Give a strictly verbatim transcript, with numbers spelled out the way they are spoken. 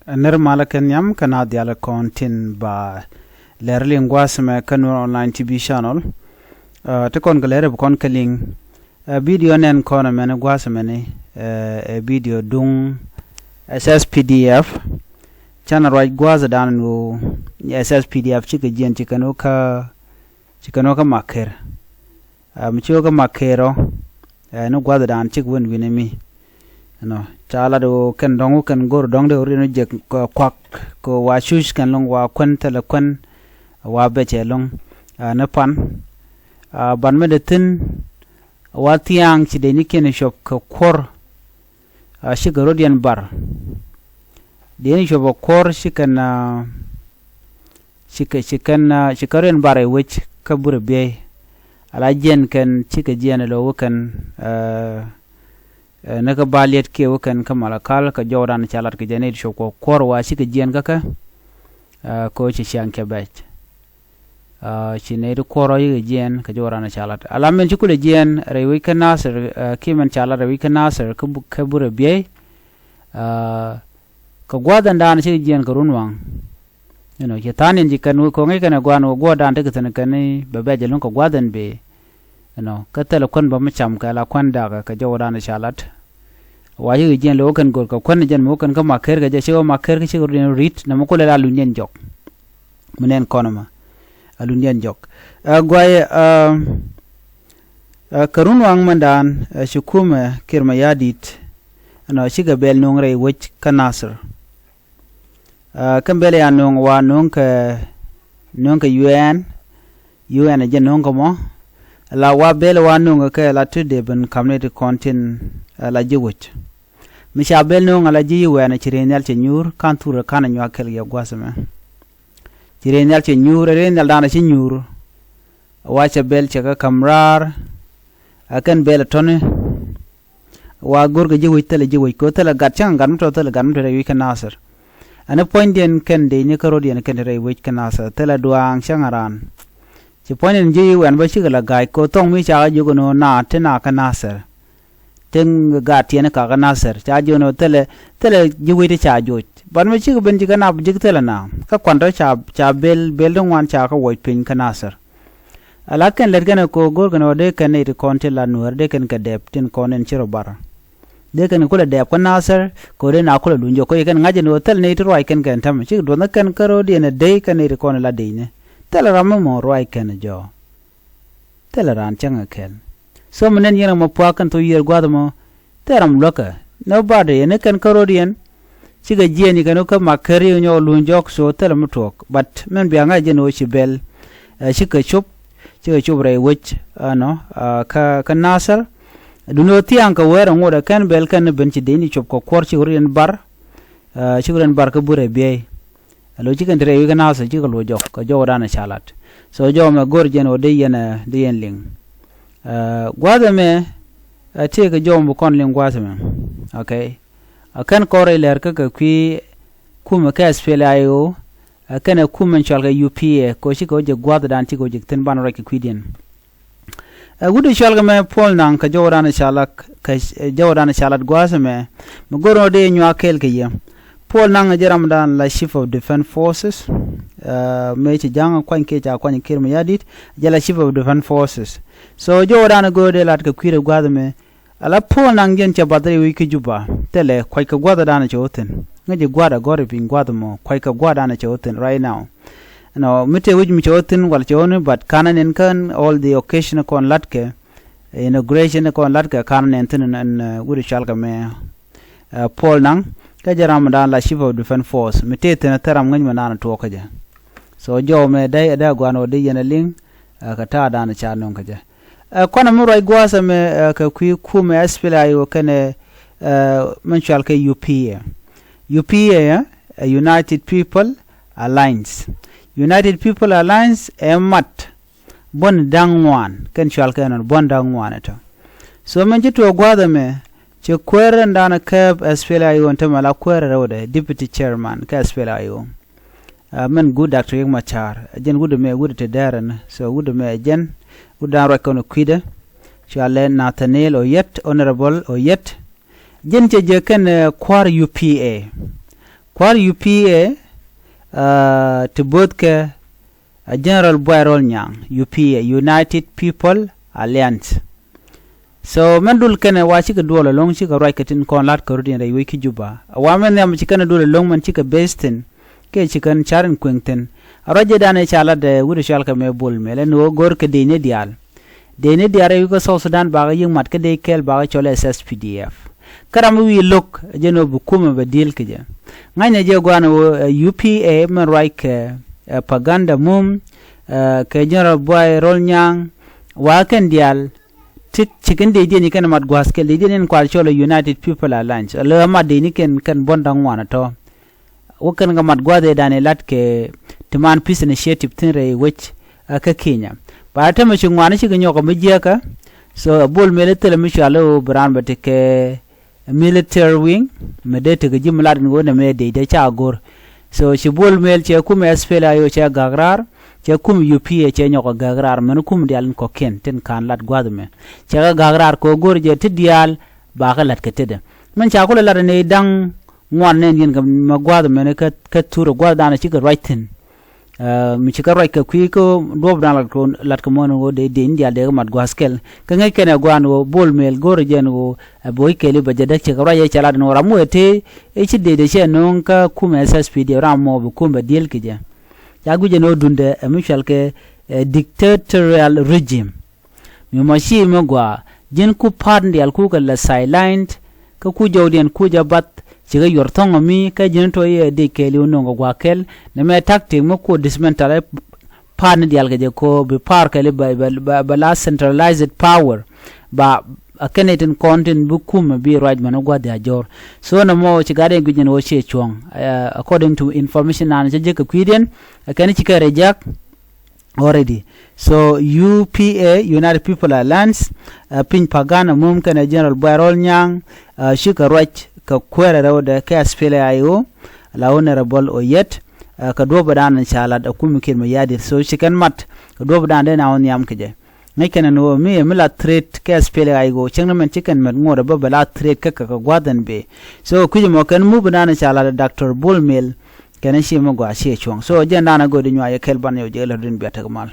Nir malä kɛ nhiam kɛ na dhial kɔn tin ba lɛr liŋ gua̱a̱th mɛ kä Nuer Online T V channel. Ti kɔn kɛ lɛr bi kɔn kɛ liŋ video nɛn kɔn mɛn gua̱a̱th mɛni ɛ video duŋ S S P D F. Canɛ ruac gua̱a̱th dan nu S S P D F cikɛ jiɛn cikɛ nu kä cikɛ nu kä Maker. Mi ci wä kä Maker ɔ ni gua̱a̱th dan cik wän wi̱ni mi. Ɛnɔ ca lat wä kɛn dɔ̱ŋ wä kɛn go̱r dɔ̱ŋ dee wä riɛn wä jek kuak kɛ wa cuc kɛn lo̱ŋ wa kuän thilɛ kuän wa bɛcɛ lo̱ŋ ni pan. Ban mi dee thi̱n wa thia̱a̱ŋ ci dee ni kiɛn cuɔp kɛ kuɔr. Cikɛ rot yɛn bar dee ni cuɔp kɛ kuɔr ci kɛn cikɛ ci kɛn cikɛ rot yɛn bar ɛ wec kä burɛ biey. Ala jiɛn kɛn cikɛ jiɛn ɛ lo̱ wä kɛn ni kä ba liɛt kiɛ wä kɛn kä Malakal kɛ jɔwdan ca lat kɛ jɛ ni ti cuɔp kɛ kuɔr wa cikɛ jiɛn kä kɛ. Kɛ wä ci ciaŋ kɛ bɛc ci nɛy ti kuɔrɔ yikɛ jiɛn kɛ jɔwdan ca lat ala min ci kulɛ jiɛn rɛy wec kä Nasir. Kiɛ min ca lat rɛy wec kä Nasir kä burɛ biey. Kɛ gua̱dhɛn dan cikɛ jiɛn kɛ run waŋ. Inɔ ci tha̱a̱n in ci kɛn wä ko̱ŋ ikɛn ɛ gua̱n wä guɔ̱ɔ̱rdan ti kɛ thi̱n kɛn i̱ bɛ bɛc ɛlɔ̱ŋ kɛ gua̱dhɛn bëë. Inɔ kä thilɛ kuän bä mi cam kɛ la kuän dakä kɛ jɔwdan ca lat. Wa cikɛ jiɛn lo̱ wä kɛn go̱r kɛ kuän jɛn mi wä kɛn kä Maker kɛ jɛ ci wä Maker kä cikɛ rut in ri̱t nɛ mi kulɛ la lunydiɛn jɔk. Mi nɛn kɔn ɛmɛ a lunydiɛn jɔk. Ɛ guay ɛ kɛ run waŋ mɛndan ɛ ci kumɛ Kiir Mayardit. Ɛnɔ cikɛ bɛl nuŋ rɛy wec kä Nasir. Kä bɛl ya nuŋ wa nuŋ kɛ nuŋ kɛ U N. U N jɛ nuŋ kɛ mɔ la wa bɛl wa nuŋ kɛ la ti dee ben kam ni ti kɔn tin la ji̱ wec. Mi ca bɛl nuŋ la ji̱ U N ci rɛy nhial cɛ nyuur kan thurɛ kan nyuak kɛl yɛ gua̱th mɛ. Ci rɛy nhial cɛ nyuur rɛy nhial danɛ ci nyuur. Wa cɛ bɛl cɛ kä kam raar. Ɛ kɛn bɛl tɔni. Wa go̱rkɛ ji̱ wec thilɛ ji̱ wec ko̱ thilɛ gat cäŋ gat mi tɔt thilɛ gat mi tɔt rɛy wec kä Nasir. Ɛn puɔ̱nydiɛn kɛn dee ni kä ro̱diɛn kɛn rɛy wec kä Nasir thilɛ duaaŋ cäŋ raan. Ci puɔ̱nydiɛn ji̱ wɛn bä cikɛ la ga̱a̱c ko̱ thɔŋ mi cakä jiök ɛn ɣöö na ti na kä Nasir. Tin gaat tiɛni kakä Nasir ca jiök ɛn ɣöö thilɛ thilɛ ji̱ wec ti ca joc. Bat mi cikɛ ben cikɛ nap ji̱k thilɛ na kä kuan tɔ ca ca bel bel ti ŋuan ca kä wuɔc piny kä Nasir. Ala kɛn lät kɛn ɛ ko̱o̱k go̱o̱r kɛn ɣöö dee kɛn nɛy ti kɔn ti la Nuäär dee kɛn kɛ dɛp tin kɔn in ci rɔ bar. Dee kɛn kulɛ dɛp kä Nasir kɛ ɣöö dee na kulɛ luny jɔk kä ci kɛn ŋa̱c ɛn ɣöö thil nɛy ti ruac kɛn kɛn tämɛ cikɛ duɔth ni kɛn kä ro̱o̱diɛn ɛ dee kɛn nɛy ti kɔn in la dec ni. Thil ram mi mɔ ruac kɛn ɛ jɔɔ. Thil raan cäŋ ɛ kɛl. So mi nɛn yɛn ram mɔ pua̱a̱k kɛn thok yiër gua̱th mɔ thil ram luäkä. Nobody ɛn ni kɛn kä ro̱o̱diɛn. Cikɛ jiɛn ikɛn wä kä Maker ri nyɔk luny jɔk so thilɛ mi tuɔɔk. But min bia ŋa̱c jɛn wä ci bɛl. Cikɛ cop cikɛ cop rɛy wec ɛnɔ kä kä Nasir. Duni wä thia̱a̱ŋ kɛ wɛɛr ɛŋot ɛ kɛn bɛl kɛn ni ben ci deni cop kɛ kuɔr cikɛ rut in bar. Cikɛ rut in bar kä burɛ biey. Alo cikɛ ni ti rɛy wec kä Nasir cikɛ luɔ jɔk kɛ jɔwdan ca lat. So jɔw mɛ go̱r jɛn wä dee yɛn dee yɛn liŋ. Gua̱a̱th ɛmɛ ɛ tëëkɛ jɔw mi kɔn liŋ gua̱a̱th ɛmɛ. Okay. Ɛ kɛn kɔn rɛy lɛr kä kɛ kui̱ kumɛ kɛ S P L A I O. Ɛ kɛn ɛ kumɛ cual kɛ U P A kɛ ɣöö cikɛ wä jɛ gua̱a̱thdan cikɛ wä jɛ thi̱n banɛ ruac kɛ kui̱diɛn. Ɛ wut ɛ cual kɛ mɛ Puɔl Naŋ kɛ jɔwdan ca lat kɛ jɔwdan ca lat gua̱a̱th ɛmɛ. Mi go̱r ɣöö dee nyuak kɛɛl kɛ yɛ. Puɔl Naŋ ɛ jɛ ramdan la Chief of Defence Forces. Mëë ci ja̱ŋ kuany kiɛ ca kuany Kiir Mayardit jɛ la Chief of Defence Forces. So jɔwdan go̱r dee lat kɛ kui̱ rɛ gua̱a̱th ɛmɛ. Ala Puɔl Naŋ jɛn cɛ bath rɛy wec kä Juba thilɛ kuackɛ gua̱thdan cɛ wä thi̱n. Ŋäc ji̱ gua̱a̱th a gɔ̱r i̱ piny gua̱a̱th ɛmɔ kuackɛ gua̱thdan cɛ wä thi̱n right now. Nɔ mi tëë wec mi cɛ wä thi̱n wal cɛ wä ni but ka̱n anɛn kän all the occasion kɔn la̱tkɛ. Inauguration kɔn la̱tkɛ ka̱n anɛn thi̱n ɛn wut i̱ cual kɛ mɛ. Puɔl Naŋ kä jɛ ramdan la Chief of Defence Force mi tëë thi̱n thil ram ŋäc mi naan tuɔɔk kä jɛ. So jɔw mɛ dee dee gua̱a̱n wä dee yɛn a liŋ. Kɛ ta̱a̱dan ca nöŋ kä jɛ. Ɛ kuanɛ mi ruac gua̱a̱th ɛmɛ kɛ kui̱ kumɛ S P L A I O kɛnɛ mɛn cual kɛ U P A. U P A ɛ United People Alliance. United People Alliance ɛ mat buɔ̱n da̱ŋ ŋuan kɛn cual kɛ nɔn buɔ̱n da̱ŋ ŋuan ɛ tɔ. So mɛn ci tuɔɔk gua̱a̱th ɛmɛ ci kuäär ɛn da̱a̱n kɛɛp S P L A I O ɛn tämɛ la kuäär ɛ rɛwdɛ deputy chairman kɛ S P L A I O. Mɛn guut Doctor Riek Machar ɛ jɛn wut ɛmɛ wut ɛ te dɛɛrɛ ni so wut ɛmɛ ɛ jɛn wut da̱a̱n ruac kɔn ɛ kui̱dɛ. Cualɛ Nathaniel Oyet, Honorable Oyet. Jɛn cɛ jɛ kɛn kua̱r U P A. Bär U P A ti bo̱o̱thkɛ a General Buay Rol Nyaŋ, U P A, United People Alliance. So mɛn dul kɛnɛ wa cikɛ duɔl ɛlɔ̱ŋ, cikɛ ruac kɛ tin kɔn la̱t kɛ rut in rɛy wec ki Juba. A wa mɛn nhiam ci kɛnɛ dul ɛlɔ̱ŋ mɛn cikɛ base thi̱n, kɛ ci kɛn ca̱r in kueŋ thi̱n. A ruac jɛ danɛ ca lat ɛ wut cɔal kɛ mɛ Bol Mel ɛn ɣöö go̱r kɛ dec ni diaal. Dec ni diaal rɛy wec kä South Sudan bakä yiëk mat kä dec kɛɛl bakä cɔl ɛ S S P D F. Kä ram mi wi̱i̱ lo̱k jɛn ɣöö bi kumɛ bɛ deal kɛ jɛ. Ŋa̱cnɛ jɛ gua̱a̱n ɣöö ɛ U P A mɛn ruac kɛ ɛ Paganda Mum, ɛ kɛ General Buay Rol Nyaŋ, wa kɛn diaal ti ci kɛn dec diɛn ci kɛn mat gua̱a̱th kɛl, dec diɛn in kual cɔl ɛ United People Alliance. Lö ɛ mat dec ni kɛn kɛn buɔ̱n da̱ŋ ŋuan ɛ tɔ̱. Wä kɛn kɛ mat gua̱a̱th ëë danɛ lat kɛ ti man peace initiative thi̱n rɛy wec kä Kenya. Ba tämɛ ci ŋuan cikɛ nyɔk ɛ mi jiäkä. So ɛ Bol Mel ithilɛ mi cual i̱ ɣöö bi raan bɛ ti kɛ military wing, mi dee tekɛ ji̱ mi lat in ɣöö nɛ mɛ dec dee ca go̱r. So ci Bol Mel cɛ kum S P L A I O cɛ gak raar, cɛ kum U P A cɛ nyɔk ɛ gak raar, mɛn kum diaal in kɔ̱kiɛn tin ka̱n lat gua̱a̱th mɛ. Cɛ kɛ gak raar kɛ ɣöö go̱r jɛ ti diaal ba kɛ lat kɛ tetdɛ. Mɛn ca kulɛ lat in i̱ da̱ŋ ŋuan nɛn yɛn kɛ mɛ gua̱a̱th mɛn kä, kä thurɛ gua̱a̱th danɛ cikɛ ruac thi̱n. Ɛ mi ci kä ruac kɛ kui̱ kä duɔ̱ɔ̱p dan lat kɛ, lat kɛ mɔn ɣöö dee, dee in diaal dee kɛ mat gua̱a̱th kɛl. Kä ŋäc kɛn ɛ gua̱a̱n ɣöö Bol Mel go̱rɛ jɛn ɣöö ɛ bo̱o̱c kɛɛliw bɛ jɛ däk cɛ kɛ ruac ɛ cɛ lat ɛn ɣöö ram wëë tëë ɛ ci dee dee cɛ nööŋ kä kumɛ S S P D F ram mɔ bi kum bɛ deal kɛ jɛ. Ca guic ɛn ɣöö duundɛ ɛ mi cual kɛ ɛ dictatorial regime. Mi mɔ ci mi gɔaa ji̱n ku pa̱a̱t diaal ku kɛ lɛ sidelined, kä ku jɔwdiɛn ku jɛ bath, cikɛ yuɔr thɔ̱ŋ ɔ mi kä ji̱n tɔ̱ yɛ dec kɛɛliw nöŋ kɛ gua̱a̱th kɛl. Nɛ mɛ tactic mi ku dismantle pa̱a̱t ni diaal kɛ jɛ ko bi pa̱a̱r kɛɛliw bɛ, bɛ, bɛ, bɛ la centralized power. Ba a kɛn itin kɔn tin bi kumɛ bi ruac mɛn gua̱a̱th diaal jɔr. So nɛ mɔ ci gat in guic in ɣöö ciɛ cuɔ̱ŋ. Ɛ, according to information nan cä jek kɛ kui̱diɛn, ɛ kɛn ci kɛ reject already. So U P A, United People Alliance, ɛ piny Pagana Mum kɛnɛ General Buay Rol Nyaŋ, ɛ cikɛ ruac kɛ kuɛɛrɛ rɛwdɛ kɛ S P L A I O, la Honorable Oyet, ɛ kɛ duɔ̱ɔ̱p ɛ dan ca lat ɛ kumɛ Kiir Mayardit. So ci kɛn mat kɛ duɔ̱ɔ̱p ɛ dan dee na wä nhiam kɛ jɛ. Ŋäc kɛn ɛn ɣöö mi ɛ mi la threat kɛ S P L A I O cäŋ ni mɛn ci kɛn mɛt ŋot ɛ bä bɛ la threat kä kɛ kɛ gua̱th ɛn bee. So kui̱c ɛmɔ kɛn move ɛ dan ca lat ɛ Doctor Bol Mel, kɛn ɛ ci mi gɔaa ciɛ cuɔ̱ŋ. So jɛn dan ɛ go̱o̱r di nyuac ɛ kɛl ban yɛ wä jɛ lɛ rin bia tek mal.